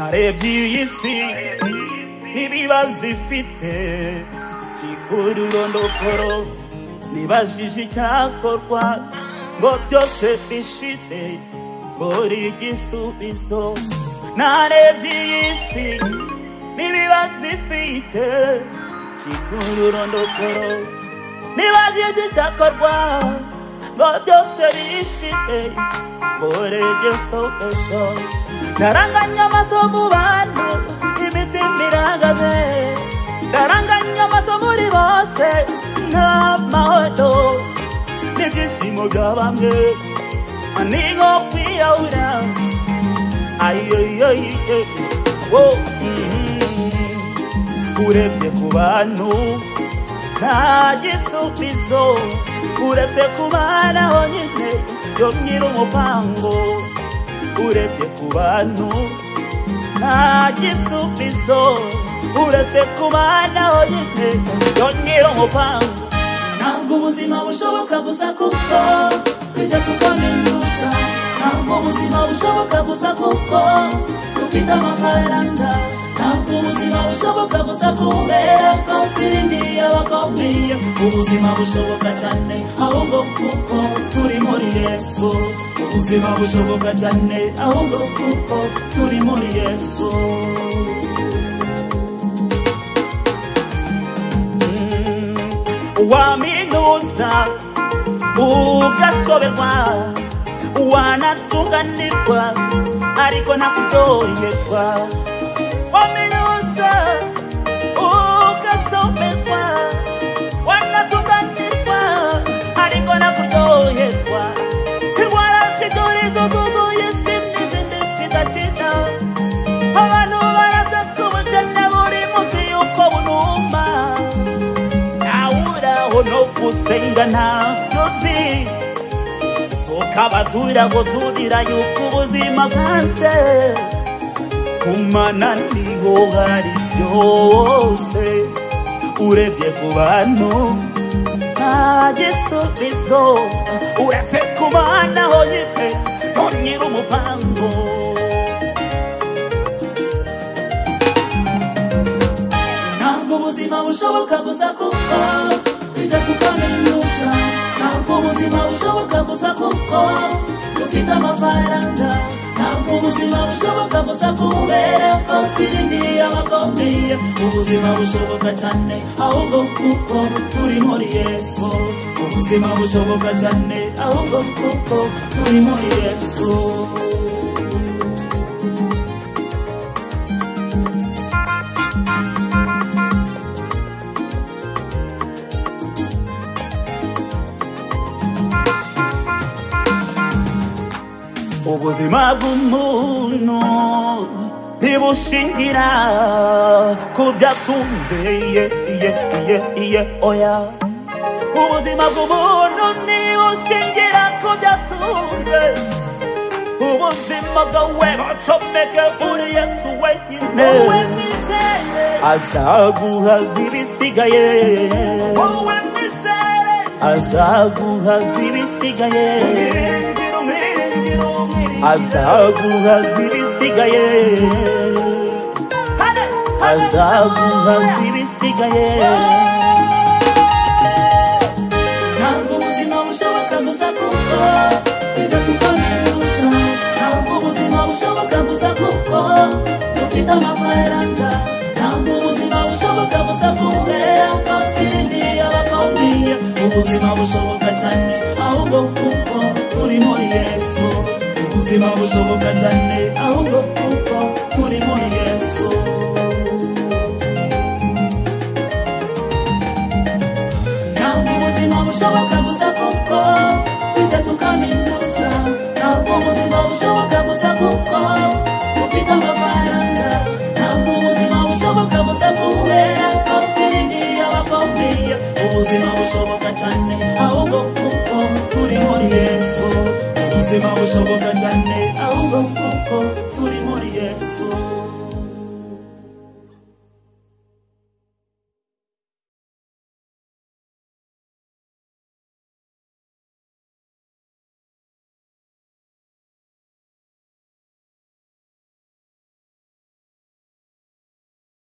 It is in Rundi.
Narebye iyi si n'ibibazo ifite kigururondokoro, nibajije icyakorwa ngo byose bishire mbura igisubizo. Narebye iyi si n'ibibazo ifite kigururondokoro, nibajije icyakorwa ngo byose bishire mbura igisubizo. Naranganya amaso mu bantu imitima irahagaze, naranganya amaso muri bose nta mahoro n'ibyishimo bya bamwe ni nko kwiyahura. Ayoyoye wo urebye ku bantu nta gisubizo, uretse kubana honyine yo nyir'umupango. Urebye ku bantu nta gisubizo, uretse kubana honyine yo nyir'umupango. Ntabwo ubuzima bushoboka gusa kuko twize tukaminuza, ntabwo ubuzima bushoboka gusa kuko dufite amafaranga, ntabwo ubuzima bushoboka gusa kubera ko twiringiye abakomeye. Ubuzima bushoboka cyane ahubwo kuko turi muri Yesu. Ubuzima bushoboka cyane ahubwo kuko turi muri Yesu. Waminuza ugashoberwa, wanatunganirwa ariko ntakuryoherwa. Waminuza ugashoberwa, wanatunganirwa ariko ntakuryoherwa. Indwara z'ibyorezo zuzuye isi n'izindi zidakira, abantu barataka ubukene buri munsi y'uko bunuma. Ntawuraho no gusenga ntabyo uzi, tukaba turaho turira yuko ubuzima bwanze. Kumana niho hari byose, urebye ku bantu nta gisubizo, uretse kubana honyine yo nyir'umupango. Ntabwo ubuzima bushoboka gusa kuko twize tukaminuza, ntabwo ubuzima bushoboka gusa kuko dufite amafaranga, ntabwo ubuzima bushoboka gusa kubera ko twiringiye abakomeye. Ubuzima bushoboka cyane ahubwo kuko turi muri Yesu. Ubuzima bushoboka cyane ahubwo kuko turi muri Yesu. Ubuzima bw'umuntu ntibushingira ku byo atunze, iye iye iye iye oya. Ubuzima bw'umuntu ntibushingira ku byo atunze, ubuzima bwawe bucomeke muri Yesu wenyine. Wowe mwizere azaguhaza ibisigaye, wowe mwizere azaguhaza ibisigaye, umwiringire umwiringire umwiringire, azaguhaza ibisigaye, azaguhaza ibisigaye. Ntabwo ubuzima bushoboka gusa kuko twize tukaminuza, ntabwo ubuzima bushoboka gusa kuko dufite amafaranga, ntabwo ubuzima bushoboka gusa kubera ko twiringiye abakomeye. Ubuzima bushoboka cyane ahubwo kuko turi muri Yesu. Ubuzima bushoboka cyane ahubwo kuko turi muri Yesu. Ntabwo ubuzima bushoboka gusa kuko twize tukaminuza, ntabwo ubuzima bushoboka gusa kuko dufite amafaranga, ntabwo ubuzima bushoboka gusa kubera ko twiringiye abakomeye. Ubuzima bushoboka cyane ahubwo kuko turi muri Yesu. Ubuzima bushoboka cyane ahubwo